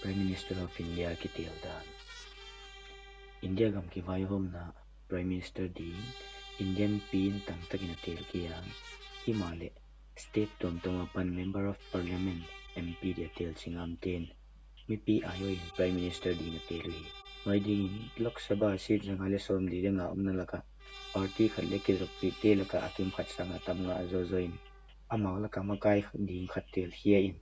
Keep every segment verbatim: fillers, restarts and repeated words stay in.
Prime Minister of India kitel dan. India gam kivaihawmna Prime Minister ding Indian pi'n tamtak in a tel kei a, himahleh state tuamtuam apan Member of Parliament, M P dia tel chingam ten mipi aiawhin Prime Minister ding a tel uhi. Huai dingin Lok Sabha seat zanga leh sawmli leh nga omna laka party khat leh kizopihte laka a kim khat sanga tam nga zozo in amau laka makai ding khat tel khia in,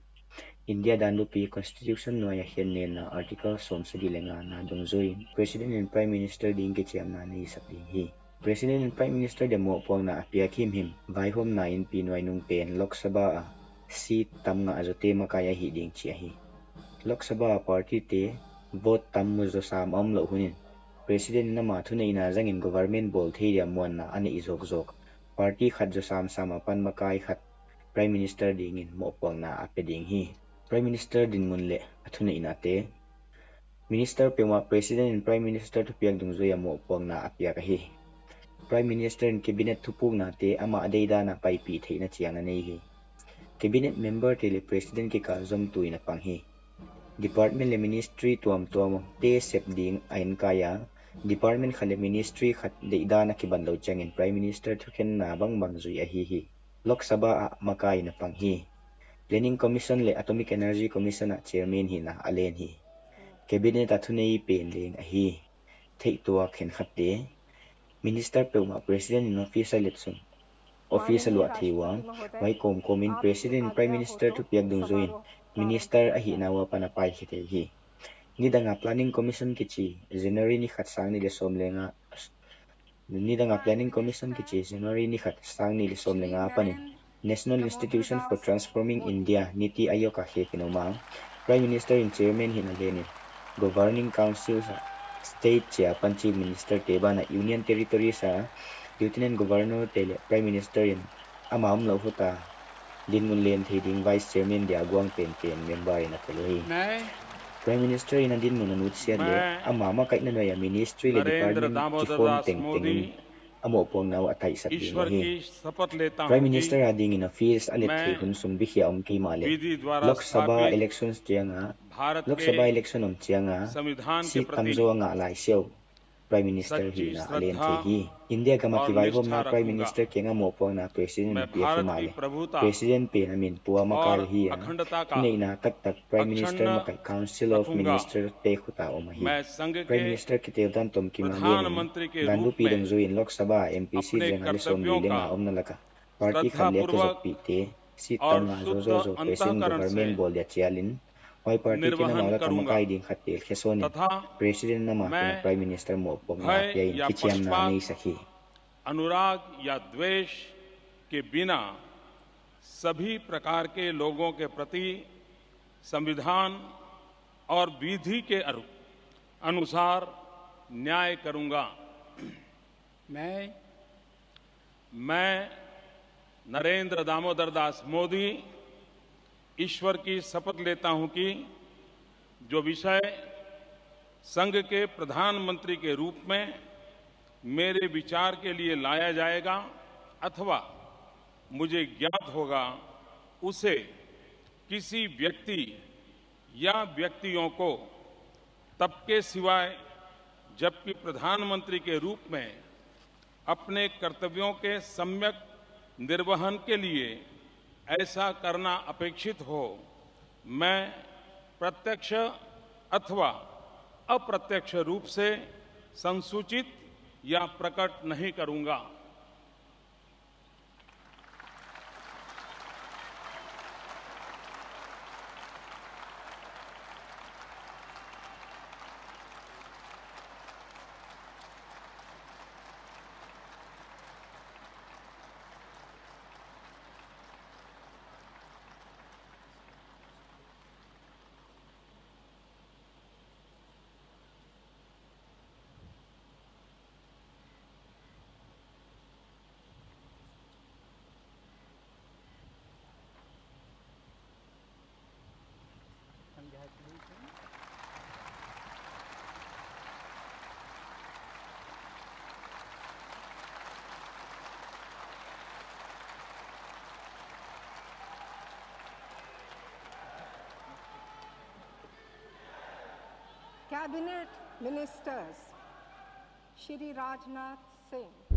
India danbupi Constitution nuai a khen nenna Article sawmsagih leh ngana dungzui in President and Prime Minister ding kichiamna neisak ding hi. President and Prime Minister dia mohpuakna a piak himhim, vaihawmna inpi nuai nung pen Lok Sabha a seat tam nga zote makai ahih ding chih ahi. Lok Sabha a party te vote tam mu zaw sam a omlouh hun in, President in ama thuneihna zangin government bawl thei dia muanna a neih zawkzawk, party khat zaw sam sam apan makai khat Prime Minister dingin mohpuakna a pe ding hi. Prime Minister dinmun leh a thuneihnate. Minister peuhmah President in Prime Minister thupiak dungzui a mohpuakna a piak ahi. Prime Minister in Cabinet thupuknate amah a deihdan a paipih theihna chiang a nei hi. Cabinet member te leh President kikal zomtu in a pang hi. Department leh Ministry tuamtuamte sep ding a enkai a, department khat leh Ministry khat deihdan a kibanlou chiangin Prime Minister thukhenna bangbang zui ahi hi. Lok Sabha ah makai in a pang hi. Planning Commission leh Atomic Energy Commission ah Chairman hihna a len hi. Cabinet a thunei pen leng ahi. Theihtuah khenkhatte. Minister peuhmah President in office a let sun, office a luah thei ua, huai kawmkawm in President in Prime Minister thupiak dungzui in Minister ahihna uah pan a paikhe thei hi. Nidang a Planning Commission kichi January ni khat sang nih leh sawm leh nga, nidang a Planning Commission kichi January ni khat sang nih leh sawm leh nga apan in National Institution for Transforming India, Niti Aayog a khek in om a, Prime Minister in Chairman hihna len in, Governing Council a State chia apan Chief Minister te banah Union Territories a Lieutenant Governor te leh Prime Minister in ama omlouh huta dinmun len thei ding Vice Chairman dia guang penpen member in a tel uhi. Prime Minister in a dinmun a nutsiat leh ama makaihna nuai a Ministry leh Department kiform tengteng in a mohpuakna uh a taihsak ding uhi. Prime Minister a dingin office a let thei hun sung bikhia om kei mahleh, Lok Sabha elections chiang a, Lok Sabha election om chiang a seat tamzaw a ngah lai siau Prime Minister hihna a len thei hi. India gam a kivaihawmna Prime Minister kiang a mohpuakna President in a piak himahleh, President pen a min pua makai hi a, thuneihna taktak Prime Minister makaih Council of Minister te khut a om ahi. Prime Minister kitel dan tom kim a len in, danbupi dungzui in Lok Sabha M P seat zanga leh sawmli leh nga omna laka party khat leh a kizopihte seat tam nga zozo zaw President government bawl dia chial in, huai party te'n amau laka makai ding khat tel khe sawn in, President in ama tungah Prime Minister mohpuakna a pia in kichiamna neisak hi. अनुराग या द्वेष के बिना सभी प्रकार के लोगों के प्रति संविधान और विधि के अरु-, अनुसार न्याय करूंगा। मैं, मैं नरेंद्र दामोदर दास मोदी ईश्वर की शपथ लेता हूं कि जो विषय संघ के प्रधानमंत्री के रूप में मेरे विचार के लिए लाया जाएगा अथवा मुझे ज्ञात होगा, उसे किसी व्यक्ति या व्यक्तियों को तब के सिवाय, जबकि प्रधानमंत्री के रूप में अपने कर्तव्यों के सम्यक निर्वहन के लिए ऐसा करना अपेक्षित हो, मैं प्रत्यक्ष अथवा अप्रत्यक्ष रूप से संसूचित या प्रकट नहीं करूंगा। Cabinet Ministers Shri Rajnath Singh,